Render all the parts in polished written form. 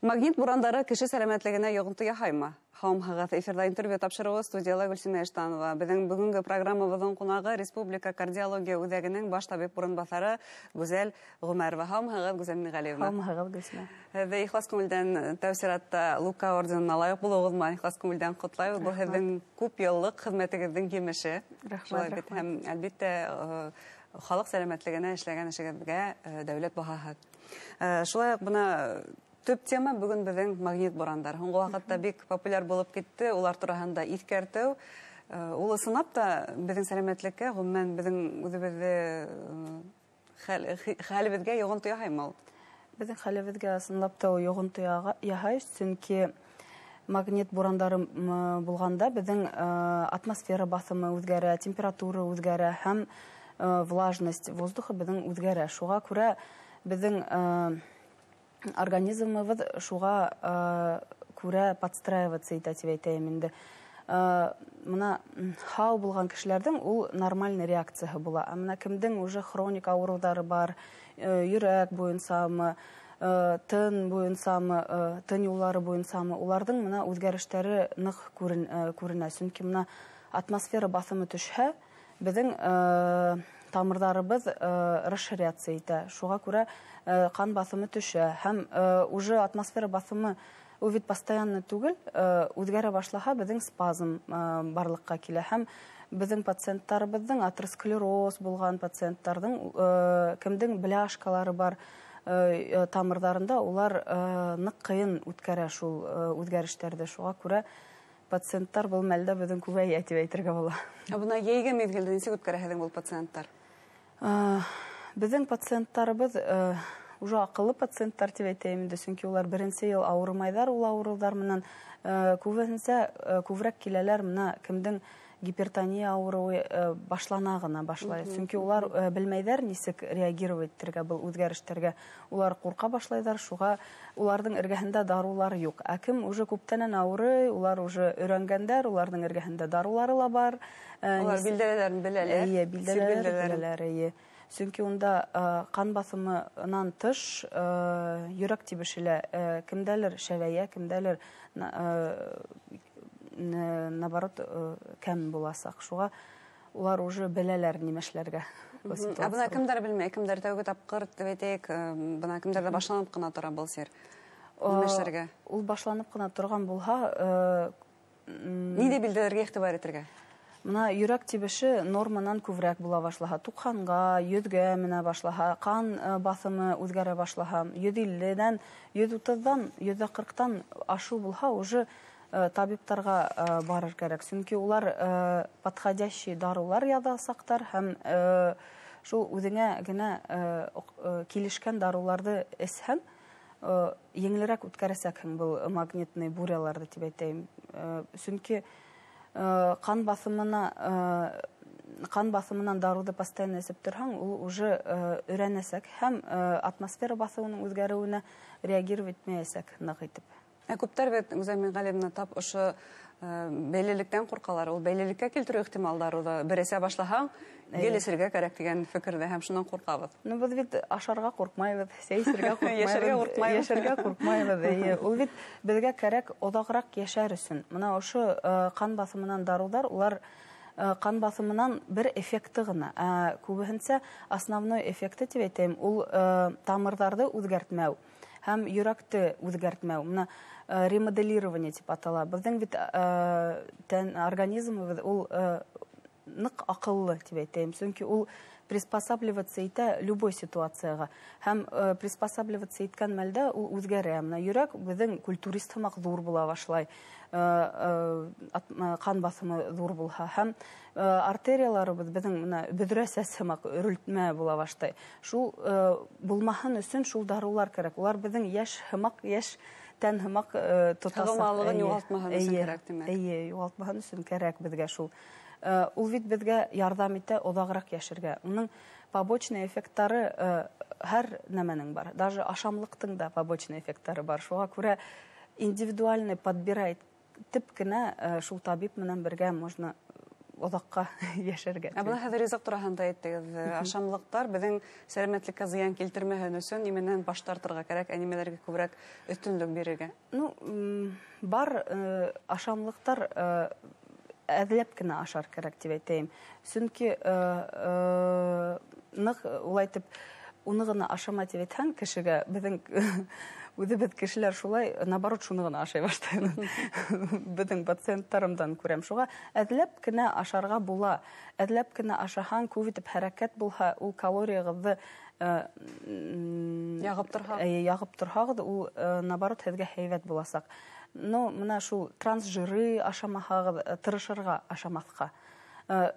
Магнит бурандары кеше сәләмәтлегенә йоғонто яһаймы? Һаумыһығыҙ, эфирҙа интервью тапшырыуы, студияла Гөлсинә Иштанова. Беҙҙең бөгөнгө программабыҙҙың ҡунағы Республика кардиология үҙәгенең баш табип урынбаҫары Гүзәл Ғүмәрова. Һаумыһығыҙ, Гүзәл Минғәлиевна. Һаумыһығыҙ, Гөлсинә. Һеҙҙе ихлас күңелдән тәү сиратта Лука орденына лайыҡ булыуығыҙ менән ихлас күңелдән ҡотлайбыҙ. Был һеҙҙең күп йыллыҡ хеҙмәтегеҙҙең емеше. Рәхмәт, рәхмәт. Һәм, әлбиттә, халыҡ сәләмәтлегенә эшләгән эшегеҙгә дәүләт баһаһы. Шулай уҡ бына төп тема бөгөн беҙҙең магнит бурандар. Һуңғы ваҡытта бик популяр булып китте, улар тураһында иҫкәртеү. Ул ысынлап та беҙҙең сәләмәтлеккә, ғөмүмән, беҙҙең үҙебеҙҙе хәлебеҙгә йоғонто яһаймы ул? Беҙҙең хәлебеҙгә ысынлап та ул йоғонто яһай, сөнки магнит бурандары булғанда беҙҙең атмосфера баҫымы үҙгәрә, температура үҙгәрә һәм влажность воздуха беҙҙең үҙгәрә. Шуға күрә беҙҙең организмыбыҙ шуға күрә подстраиваться итә тип әйтәйем инде. Мына һау булған кешеләрҙең ул нормальный реакцияһы була. Ә мына кемдең уже хроник ауырыуҙары бар, йөрәк буйынсамы, тын буйынсамы, тын юллары буйынсамы, уларҙың мына үҙгәрештәре ныҡ күренә. Сөнки мына атмосфера баҫымы төшһә, беҙҙең тамырҙарыбыҙ расширяться итә. Шуға күрә ҡан баҫымы төшә. Һәм уже атмосфера баҫымы ул бит постоянно түгел, үҙгәрә башлаһа, беҙҙең спазм барлыҡҡа килә. Һәм беҙҙең пациенттарыбыҙҙың атеросклероз булған пациенттарҙың, кемдең бляшкалары бар тамырҙарында, улар ныҡ ҡыйын үткәрә шул үҙгәрештәрҙе. Шуға күрә пациенттар был мәлдә беҙҙең күбәйә тип әйтергә була. Ә бына йәйге миҙгелде нисек үткәрәһегеҙ был пациенттар? Беҙҙең пациенттарыбыҙ уже аҡыллы пациенттар тип әйтәйем инде, сөнки улар беренсе йыл ауырымайҙар ул ауырыуҙар менән. Күбеһенсә, күберәк киләләр мына кемдең гипертония ауырыуы башлана ғына башлай. Сөнки улар белмәйҙәр нисек реагировать итергә был үҙгәрештәргә. Улар ҡурҡа башлайҙар, шуға уларҙың эргәһендә дарыулар юҡ. Ә кем уже күптәнән ауырый, улар уже өйрәнгәндәр, уларҙың эргәһендә дарыулары ла бар. Улар билдәләрен беләләр. Эйе, билдәләрен Сир билдәләрен. беләләр, эйе. Сөнки унда ҡан баҫымынан тыш йөрәк тибеше лә, кемдәлер шәбәйә, кемдәлер наоборот, кәм буласаҡ. Шуға улар уже беләләр нимә эшләргә. Был Ә бына ситуацияла. кемдәр белмәй, кемдәр тәүге тапҡыр тип әйтәйек, бына кемдәрҙә башланып ҡына тора был сир? Нимә эшләргә? Ул башланып ҡына торған булһа, Ниндәй билдәләргә иғтибар итергә? Мына йөрәк тибеше норманан күберәк була башлаһа, туҡһанға, йөҙгә менә башлаһа, ҡан баҫымы үҙгәрә башлаһа, йөҙ илледән, йөҙ утыҙҙан, йөҙ ҙә ҡырҡтан ашыу булһа, уже табиптарға барыр кәрәк. Сөнки улар подходящий дарыулар яҙасаҡтар һәм шул үҙеңә генә килешкән дарыуларҙы эсһәң, еңелерәк үткәрәсәкһең был магнитный буряларҙы тип әйтәйем. Сөнки ҡан баҫымынан дарыуҙы постоянно эсеп торһаң, ул уже өйрәнәсәк һәм атмосфера баҫымының үҙгәреүенә реагировать итмәйәсәк ныҡ итеп. Ә күптәр бит, Гүзәл Минғәлиевна, тап ошо бәйлелектән ҡурҡалар. Ул бәйлелеккә килтереү ихтимал дарыуҙы бер эсә башлаһаң, гел эсергә кәрәк тигән фекерҙә һәм шунан ҡурҡабыҙ. Беҙ бит ашарға ҡурҡмайбыҙ, сәй эсергә ҡурҡмайбыҙ, Йәшәргә ҡурҡмайбыҙ. Йәшәргә ҡурҡмайбыҙ, эйе. Ул бит беҙгә кәрәк оҙағыраҡ йәшәр өсөн. Мына ошо ҡан баҫымынан дарыуҙар, улар ҡан баҫымынан бер эффекты ғына. Ә күбеһенсә основной эффекты тип әйтәйем, ул тамырҙарҙы үҙгәртмәү һәм йөрәкте үҙгәртмәү. Мына ремоделирование тип атала. Беҙҙең бит тән организмыбыҙ ул ныҡ аҡыллы тип әйтәйем, сөнки ул приспосабливаться итә любой ситуацияға. Һәм приспосабливаться иткән мәлдә ул үҙгәрә. Мына йөрәк беҙҙең культурист һымаҡ ҙур була башлай. Ҡан баҫымы ҙур булһа. Һәм артерияларыбыҙ беҙҙең мына бөҙрә сәс һымаҡ өрөлтмә була башлай. Шул булмаһын өсөн шул дарыулар кәрәк. Улар беҙҙең йәш һымаҡ, йәш тән һымаҡ тотасаҡ. Һығылмалығын Эйе, юғалтмаһын өсөн эйе, кәрәк, тимәк. Эйе, юғалтмаһын өсөн кәрәк беҙгә шул. Ул бит беҙгә ярҙам итә оҙағыраҡ йәшәргә. Уның побочный эффекттары һәр нәмәнең бар. Даже ашамлыҡтың да побочный эффекттары бар. Шуға күрә индивидуальный подбирать итеп кенә шул табип менән бергә можно оҙаҡҡа йәшәргә. Ә бына хәҙер ризыҡ тураһында әйттегеҙ. Ашамлыҡтар беҙҙең сәләмәтлеккә зыян килтермәһен өсөн нимәнән баш тартырға кәрәк, ә нимәләргә күберәк өҫтөнлөк бирергә? Ну, бар ашамлыҡтар әҙләп кенә ашар кәрәк тип әйтәйем. Сөнки ныҡ улай итеп уны ғына ашама тип әйтһәң кешегә, беҙҙең үҙебеҙ кешеләр шулай, наоборот, шуны ғына ашай башлайбыҙ. Беҙҙең пациенттарымдан күрәм. Шуға әҙләп кенә ашарға була. Әҙләп кенә ашаһаң, күп итеп хәрәкәт булһа, ул калорияғыҙҙы яғып торһа, яғып торһағыҙ, ул наоборот һеҙгә һәйбәт буласаҡ. Но мына шул трансжиры ашамаһағыҙ, тырышырға ашамаҫҡа.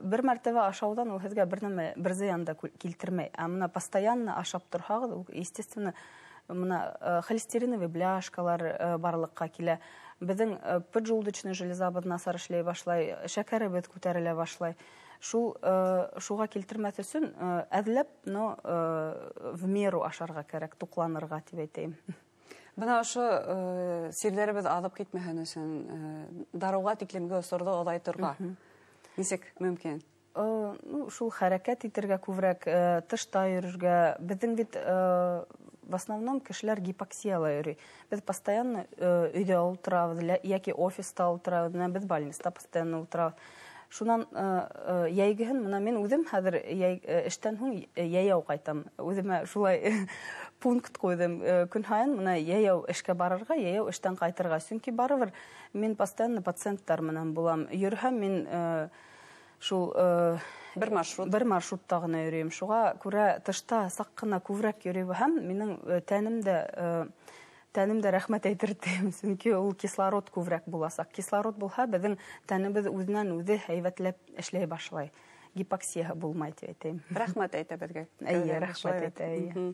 Бер мәртәбә ашауҙан ул һеҙгә бер нәмә, бер зыян да килтермәй. Ә мына постоянно ашап торһағыҙ, ул, естественно, мына холестериновый бляшкалар барлыҡҡа килә. Беҙҙең поджелудочный железабыҙ насар эшләй башлай, шәкәребеҙ күтәрелә башлай. Шул шуға килтермәҫ өсөн әҙләп, но в меру ашарға кәрәк, туҡланырға тип әйтәйем. Бына ошо сирҙәребеҙ аҙып китмәһен өсөн дарыуға тиклемге осорҙо оҙайтырға нисек мөмкин? Ну, шул хәрәкәт итергә күберәк, тышта йөрөргә. Беҙҙең бит в основном кешеләр гипоксияла йөрөй. Беҙ постоянно өйҙә ултырабыҙ, йәки офиста ултырабыҙ, бына беҙ больниста постоянно ултырабыҙ. Шунан йәйгеһен мына мин үҙем хәҙер эштән һуң йәйәү ҡайтам. Үҙемә шулай пункт ҡуйҙым. Көн һайын мына йәйәү эшкә барырға, йәйәү эштән ҡайтырға. Сөнки барыбер мин постоянно пациенттар менән булам. Йөрөһәм мин шул бер маршрутта ғына йөрөйөм. Шуға күрә тышта саҡ ҡына күберәк йөрөй һәм минең тәнем дә рәхмәт әйтер тием, сөнки ул кислород күберәк буласаҡ. Кислород булһа, беҙҙең тәнебеҙ үҙенән үҙе һәйбәтләп эшләй башлай. Гипоксия булмай тип әйтәйем. Рәхмәт әйтә беҙгә. Эйе, рәхмәт әйтә.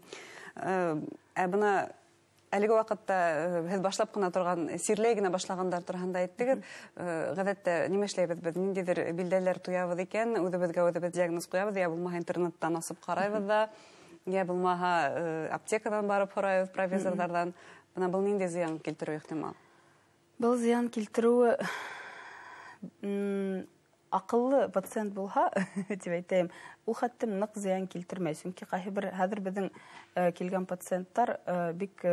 Ә бына әлеге ваҡытта һеҙ башлап ҡына торған, сирләй генә башлағандар тураһында әйттегеҙ. Ғәҙәттә нимә эшләйбеҙ беҙ? Ниндәйҙер билдәләр тоябыҙ икән, үҙебеҙгә үҙебеҙ диагноз ҡуябыҙ, йә булмаһа интернеттан асып ҡарайбыҙ ҙа, йә булмаһа аптекадан барып һорайбыҙ провизорҙарҙан. Бына был ниндәй зыян килтереүе ихтимал? Был зыян килтереүе аҡыллы пациент булһа, тип әйтәйем, ул хәттем ныҡ зыян килтермәй. Сөнки ҡайһы бер хәҙер беҙҙең килгән пациенттар бик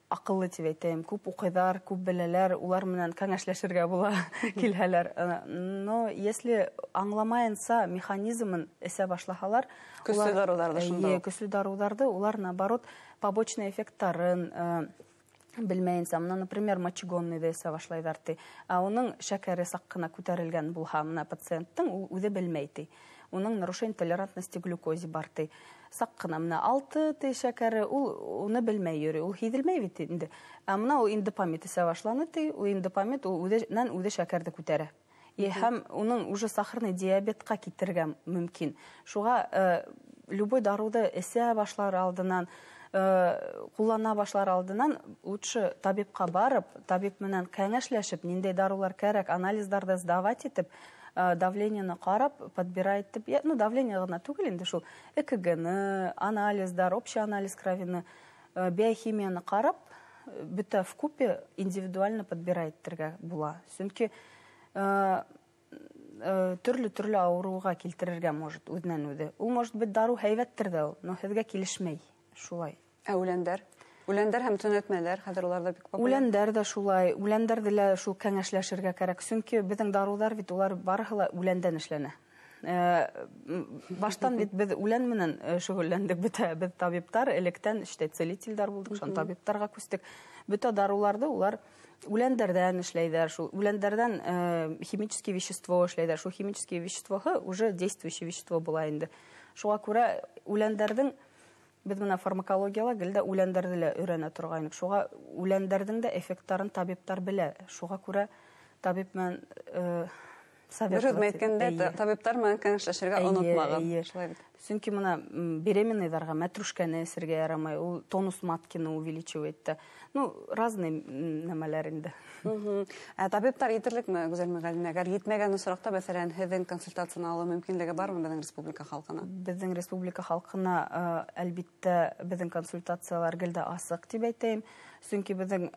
аҡыллы тип әйтәйем, күп уҡыйҙар, күп беләләр, улар менән кәңәшләшергә була килһәләр. Но если аңламайынса механизмын эсә башлаһалар, көслө дарыуҙарҙы шунда. Көслө дарыуҙарҙы улар наоборот побочный эффекттарын белмәйенсә, мына, например, мочегонныйҙы эсә башлайҙар ти. Ә уның шәкәре саҡ ҡына күтәрелгән булһа, мына пациенттың ул үҙе белмәй ти. Уның нарушение толерантности глюкозе бар ти. Саҡ ҡына мына 6 ти шәкәре, ул уны белмәй йөрөй, ул һиҙелмәй бит инде. Ә мына ул индопамид эсә башланы ти, ул индопамид ул үҙенән үҙе шәкәрҙе күтәрә. Һәм уның уже сахарный диабетҡа китергә мөмкин. Шуға любой дарыуҙы эсә башлар алдынан, ҡуллана башлар алдынан лучше табипҡа барып, табип менән кәңәшләшеп, ниндәй дарыулар кәрәк, анализдарҙы сдавать итеп, давлениены ҡарап, подбирать итеп, ну, давление ғына түгел инде шул, ЭКГ-ны, анализдар, общий анализ кровины, биохимияны ҡарап, бөтә в купе индивидуально подбирать итергә була. Сөнки төрлө-төрлө ауырыуға килтерергә может үҙенән үҙе. Ул может быть дарыу һәйбәттер ҙә ул, но һеҙгә килешмәй. Шулай. Ә үләндәр? Үләндәр һәм төнәтмәләр хәҙер улар ҙа бик популяр. Үләндәр ҙә шулай. Үләндәрҙе лә шул кәңәшләшергә кәрәк. Сөнки беҙҙең дарыуҙар бит улар барыһы ла үләндән эшләнә. Баштан бит беҙ үлән менән шөғөлләндек бөтә. Беҙ табиптар электән эштә целительдәр булдыҡ, шунан табиптарға күстек. Бөтә дарыуҙарҙы улар үләндәрҙән эшләйҙәр, шул үләндәрҙән химический вещество эшләйҙәр. Шул химический веществоһы уже действующий вещество була инде. Шуға күрә үләндәрҙең беҙ мына фармакологияла гел дә үләндәрҙе лә өйрәнә торғайныҡ. Шуға үләндәрҙең дә эффекттарын табиптар белә. Шуға күрә табип менән Бер һүҙ әйткәндә, табиптар менән кәңәшләшергә онотмағыҙ. Шулай бит. Сөнки мына беременныйҙарға мәтрүшкәне эсергә ярамай, ул тонус маткины увеличивает та. Ну, разный нәмәләр инде. Ә табиптар етерлекме, Гүзәл Мөғәллимә? Әгәр етмәгән осраҡта, мәҫәлән, һеҙҙең консультацияны алыу мөмкинлеге бармы беҙҙең республика халҡына? Беҙҙең республика халҡына, әлбиттә, беҙҙең консультациялар гел дә асыҡ тип әйтәйем. Сөнки беҙҙең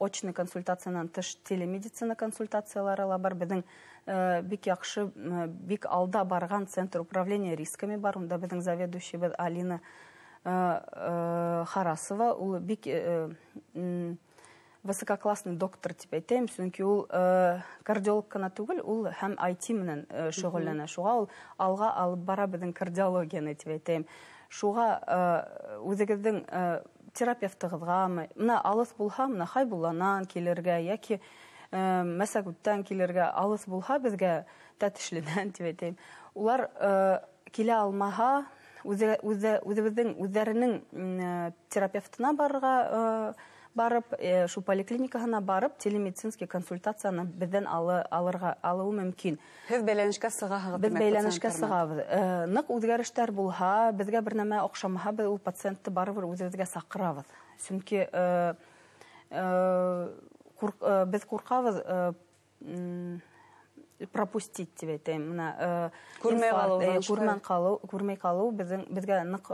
очный консультациянан тыш телемедицина консультациялары ла бар. Беҙҙең бик яҡшы, бик алда барған центр управления рисками бар. Унда беҙҙең заведующийбыҙ Алина Харасова, ул бик высококлассный доктор тип әйтәйем, сөнки ул кардиолог ҡына түгел, ул һәм IT менән шөғөлләнә. Шуға ул алға алып бара беҙҙең кардиологияны тип әйтәйем. Шуға үҙегеҙҙең терапевтығыҙғамы, мына алыҫ булһа, мына Хайбулланан килергә йәки Мәсәгүттән килергә, алыҫ булһа беҙгә Тәтешленән тип әйтәйем. Улар килә алмаһа, үҙебеҙҙең үҙҙәренең терапевтына барырға, барып, шул поликлиникаһына барып, телемедицинский консультацияны беҙҙән алырға алыуы мөмкин. Һеҙ бәйләнешкә сығаһығыҙ? Беҙ бәйләнешкә сығабыҙ. Ныҡ үҙгәрештәр булһа, беҙгә бер нәмә оҡшамаһа, беҙ ул пациентты барыбер үҙебеҙгә саҡырабыҙ. Сөнки беҙ ҡурҡабыҙ пропустить тип әйтәйем. Мына күрмәй ҡалыу беҙгә ныҡ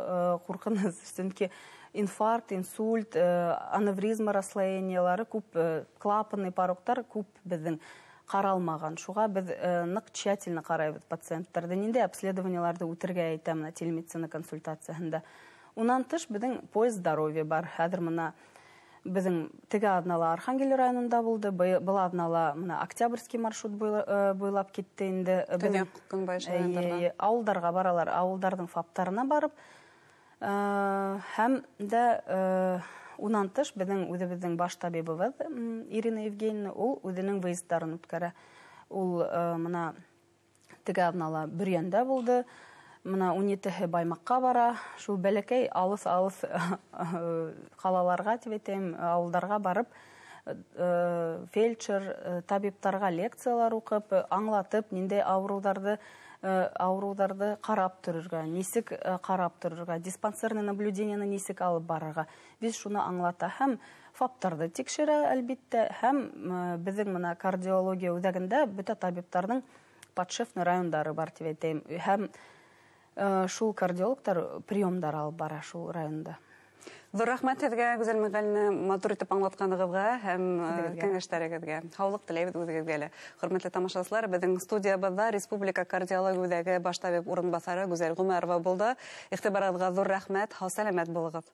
ҡурҡыныс, сөнки инфаркт, инсульт, аневризма расслоениелары күп, клапанный пороктар күп беҙҙең ҡаралмаған. Шуға беҙ ныҡ тщательно ҡарайбыҙ пациенттарҙы, ниндәй обследованиеларҙы үтергә әйтәм мына телемедицина консультацияһында. Унан тыш беҙҙең поезд здоровья бар. Хәҙер мына беҙҙең теге аҙнала Архангел районында булды, был аҙнала мына Октябрьский маршрут буйлап китте инде. Төньяҡ-көнбайыш райондарға. Ауылдарға баралар, ауылдарҙың ФАПтарына барып. Һәм дә унан тыш беҙҙең үҙебеҙҙең баш табибыбыҙ Ирина Евгеньевна, ул үҙенең выездарын үткәрә. Ул мына теге аҙнала Бөрйәндә булды, мына 17-һе Баймаҡҡа бара. Шул бәләкәй алыҫ-алыҫ ҡалаларға тип әйтәйем, ауылдарға барып, фельдшер, табиптарға лекциялар уҡып, аңлатып, ниндәй ауырыуҙарҙы ҡарап торорға, нисек ҡарап торорға, диспансерный наблюдениены нисек алып барырға. Беҙ шуны аңлата һәм ФАПтарҙы тикшерә, әлбиттә, һәм беҙҙең мына кардиология үҙәгендә бөтә табиптарҙың подшефный райондары бар тип әйтәйем. Һәм шул кардиологтар приемдар алып бара шул районда. Ҙур рәхмәт һеҙгә, Гүзәл Миңғәлине, матур итеп аңлатҡанығыҙға һәм кәңәштәрегеҙгә. Һаулыҡ теләйбеҙ үҙегеҙгә лә. Хөрмәтле тамашасылар, беҙҙең студиябыҙҙа Республика кардиология үҙәге баш табип урынбаҫары Гүзәл Ғүмәрова булды. Иғтибарығыҙға ҙур рәхмәт, һау-сәләмәт булығыҙ.